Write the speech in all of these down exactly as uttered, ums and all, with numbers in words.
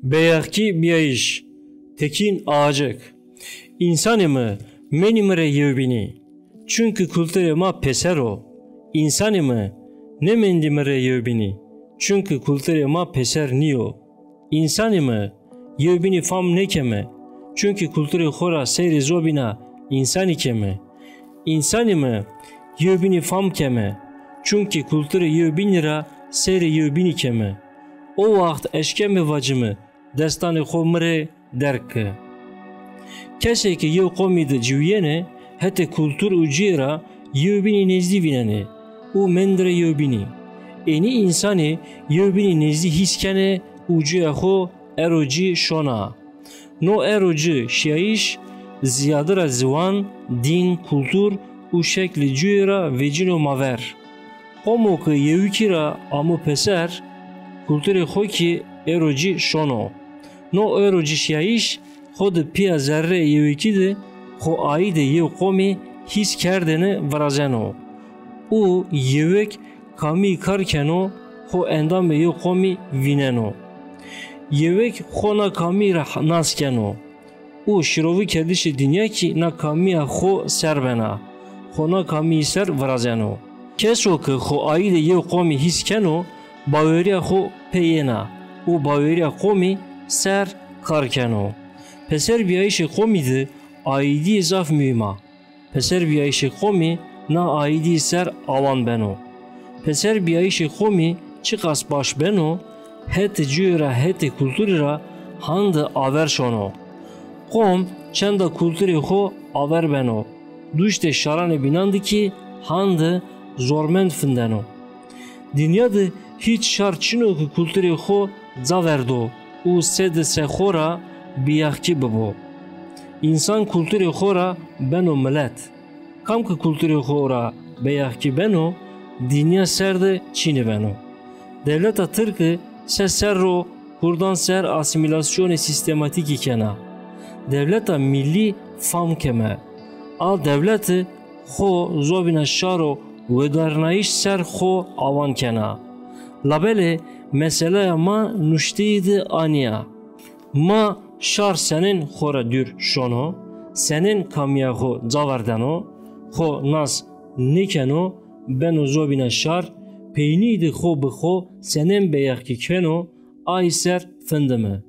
Beyexkî biyayîş. Tekîn Ağacek. Însanê mi, menî mi rê yewbînî. Çunki kulturê ma pêser o. Însanê mi, nemendî mi rê yewbînî. Çunki kulturê ma pêser nîyo. Însanê mi, yewbînî fam nêkeme. Çunki kulturê xo ra seyrê zobîna însanî keme. Însanê mi, yewbînî fam keme. Çunki kulturê yewbînî ra seyrê yewbînî keme. O waxt eşkeme vacime, destanê xo mi rê derg ke. Kesê ke yew qomî de ciwîyenê, hetê kultur û cuyê ra yewbînî nêzdî vînenê û mendire yewbînî. Ênî însanê yewbînî nêzdî hîs kenê û cuya xo ero cî şona. No ero cî şiyayîş ziyade ra ziwan, dîn, kultur û şeklê cuyê ra vecîno maver. Qomo ke yewikî ra amo pêser, kulturê xo kî ero cî şono. No ero cî şiyayîş xo di piya zerrê yewikî de xo aîdê yew qomî hîs kerdêne virazeno û yewik kamî kar keno xo endamê yew qomî vîneno. Yewik xo na kamî ra nas keno û şirovî kerdişê dinya kî na kamîya xo ser bena, xo na kamîyî ser virazeno. Keso ke xo aîdê yew qomî hîs keno, baweriya xo pê yena û baweriya qomî ser kar keno. Pêserbiyayîşê qomî de aîdî zaf muhîm a. Pêserbiyayîşê qomî na aîdî ser awan beno. Pêserbiyayîşê qomî çiqas baş beno, hetê cuyê ra hetê kulturî ra hande aver şono. Qom çenda kulturê xo aver beno, duştê şaranê bînan de kî hande zormend findeno. Dinya de hîç şar çin o ke kulturê xo caverdo û sedê se xo ra bêyexkî bibo. Însan kulturê xo ra beno milet. Kam ke kulturê xo ra bêyexkî beno, dinya ser de çînê beno. Dewleta tirke se serro kurdan ser asîmîlasyonê sîstematîkî kena. Dewleta mîllî fam keme. A dewlete xo zobîna şaro wedarnayîş ser xo awan kena. Labelê meselaya ma nuşteyî de anîya. Ma şar senên xo ra dûr şono, senên kamîya xo caverdeno, xo nas nêkeno, beno zobîna şar, peynî de xo bi xo senên bêyexkî keno, ay ser findime.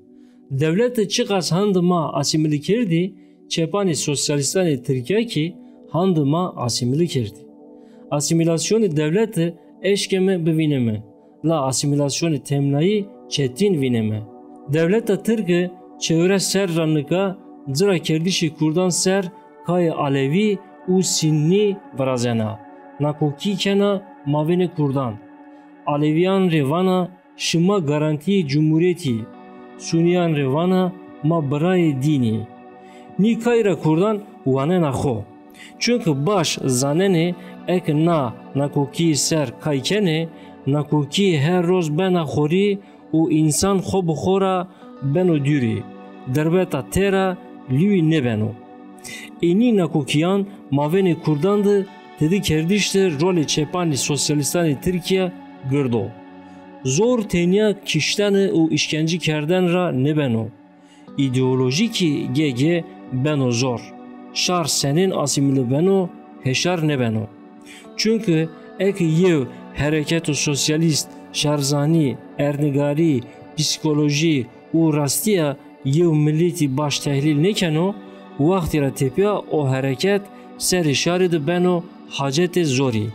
Dewlete çiqas handi ma asîmîlî kerdî, çepanê sosyalîstanê Tirkîya kî handi ma asîmîlî kerdî. Asîmîlasyonê dewlete eşkeme bivînime, la asîmîlasyonê temnayî çetîn vînime. Dewleta tirke çewres ser ra nika cira kerdişê kurdan ser kayê alevî û sinnî virazena, nakokî kena mavênê kurdan. Alevîyan rê vana şima garantiyê cumhuriyetî, sunîyan rê vana ma birayê dînî. Nî kay ra kurdan wanena xo. Çunke baş zanenê eke na nakokî ser kay kenê, nakokî her roz bena xorî û însan xo bi xo ra beno dûrî, derbeta tê ra lîwî nêbeno. Ênî nakokîyan mavênê kurdan de têdî kerdiş de rolê çepanê sosyalîstanê Tirkîya gird o. Zor tenya kiştene û îşkencî kerden ra nêbeno. Îdeolojîkî gê gê beno zor. Şar senên asîmîle beno, heşar nêbeno. Çunke eke yew hereketo sosyalîst şarzanî, erdnigarî, psîkolojî û rastiya yew milîtî baş tehlîl nêkeno, wextî ra tepîya o hereket serê şarê de beno hacetê zorî.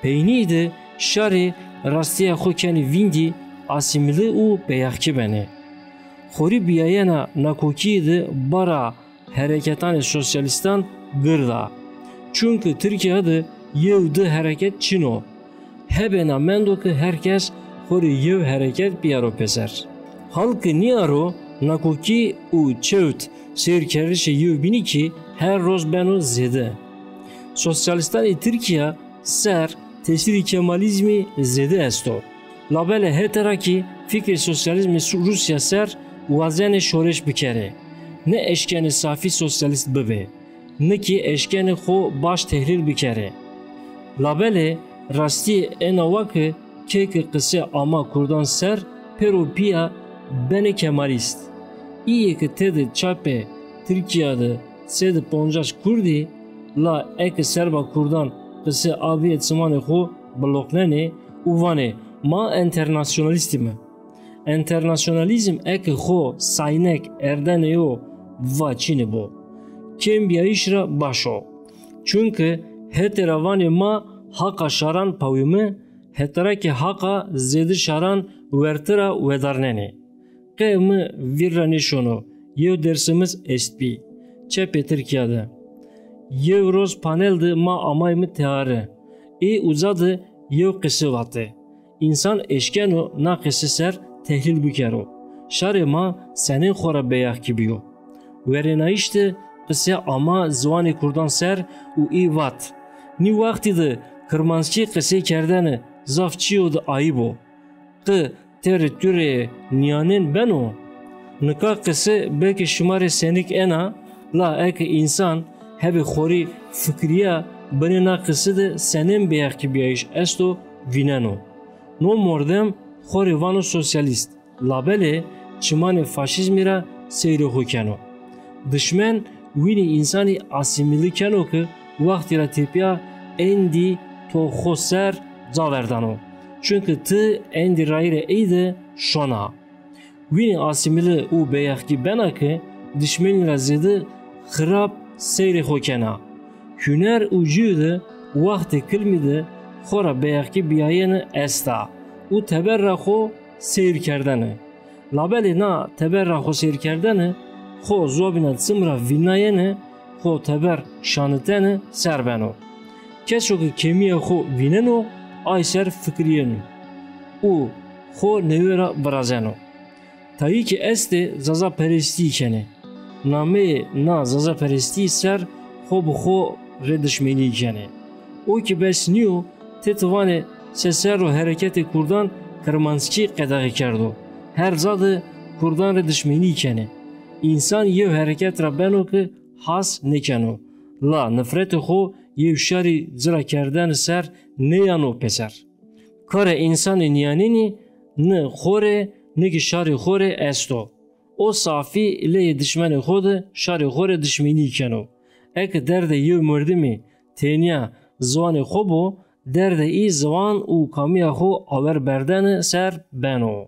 Peynî de şarê rastiya xo kenê vîndî, asîmîle û bêyexkî benê. Xorî biyayena nakokîyê de bara hereketanê sosyalîstan gird a. Çunke Tirkîya de yew di hereket çin o. Hebêna mendo ke her kes xo rê yew hereket biyaro pêser. Hal ke niyaro, nakokî û çewt seyrkerdişê yewbînî kî her roz beno zêde. Sosyalîstanê Tirkîya ser tesîrî kemalîzmî zêde esto. Labelê hete ra kî fikrê sosyalîzmê Su-, Rûsya ser wazenê şoreş bikerê. Ne eşkenê safî sosyalîst bibê, ne kî eşkenê xo baş tehlîl bikerê. Labelê rastî ena wa ke kê ke qise ama kurdan ser pêro pîya Benê Kemalîst. Î yê ki tê di çapê Tirkiya de sê di poncaş Kurdî, la eke serba Kurdan qise aviyê çimanê xo biloqnenê û vanê, ma enternasyonalîstî me. Enternasyonalîzm eke xo saynek erdene yo, va çîne bo. Kêmbiyayîş ra baş o. Çunke hetê ra vanê ma haqa şaran pawî mi, hetera ke haqa zêdi şaran wertira wedarnenê. Qe mi vîr ra nêşono, yew dersimiz estbî. Çepê Tirkiya de. Yew roz panel de ma amay mi teare. Ê uza de yew qise vate. Însan eşkeno na qise ser tehlîl bikero. Şarê ma senên xo ra beyaxkî biyo. Werênayîş de qise ama ziwanê Kurdan ser û î vat, nî wextî de kirmanckî qisey kerdene zaf çîyo de ayîb o. Qi têrê tu rê nîyanên beno? Nika qise belkî şima rê senik ena, la eke însan hebê xorî fikriya binê na qise de senên beyaxkîbiyayîş esto vîneno. No mordem xo rê vano sosyalîst. Labelê çimanê faşîzmî ra seyrê xo keno. Dişmen wînî însanî asîmîlî keno ki wextî ra têpiya endî to xo ser ca verdano. Çunki ti endî rayîrê ey de şona. Wînî asîmîlî û beyaxkî bena ki dişmenî ra zêde xirab seyrê xo kena. Huner û cû de wextê kilmî de xo ra beyaxkî biyayene esta û teber ra xo seyr kerdene. Labelê na teber ra xo seyr kerdene, xo zobîna çim ra vînayene, xo teber şanitene ser beno. Keso ki kêmiya xo vîneno, ay ser fikriyeno û xo newê ra virazeno. Tayî ki estê zazaperestî kenê. Nameyê na zazaperestî ser xo bi xo rê dişmenî kenê. O ki bes nîyo, tê ti vanê se serro hereketê Kurdan Kirmanckî qedexî kerdo. Her ca de Kurdan rê dişmenî kenê. Însan yew hereket ra beno ki has nêkeno. La nifretê xo yew şarî ci ra kerdene ser nêyano pêser. Karê însanê nîyanînî ni xo rê ni ki şarê xo rê esto. O safî leyê dişmenê xo de şarê xo rê dişmenî keno. Eke derdê yew mordimî têniya ziwanê xo bo, derdê î ziwan û kamiya xo awer berdene ser beno.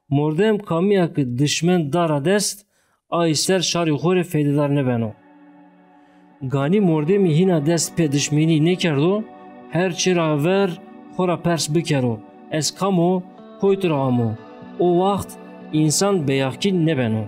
Mordem kamiya ki dişmen dara dest, ay ser şarê xo rê feydedar nêbeno. Ganî mordemî hîna dest pê dişmenî nêkerdo, her çi ra ver xo ra pers bikero, ez kam o, koytu ra amo? O waxt însan beyaxkî nêbeno.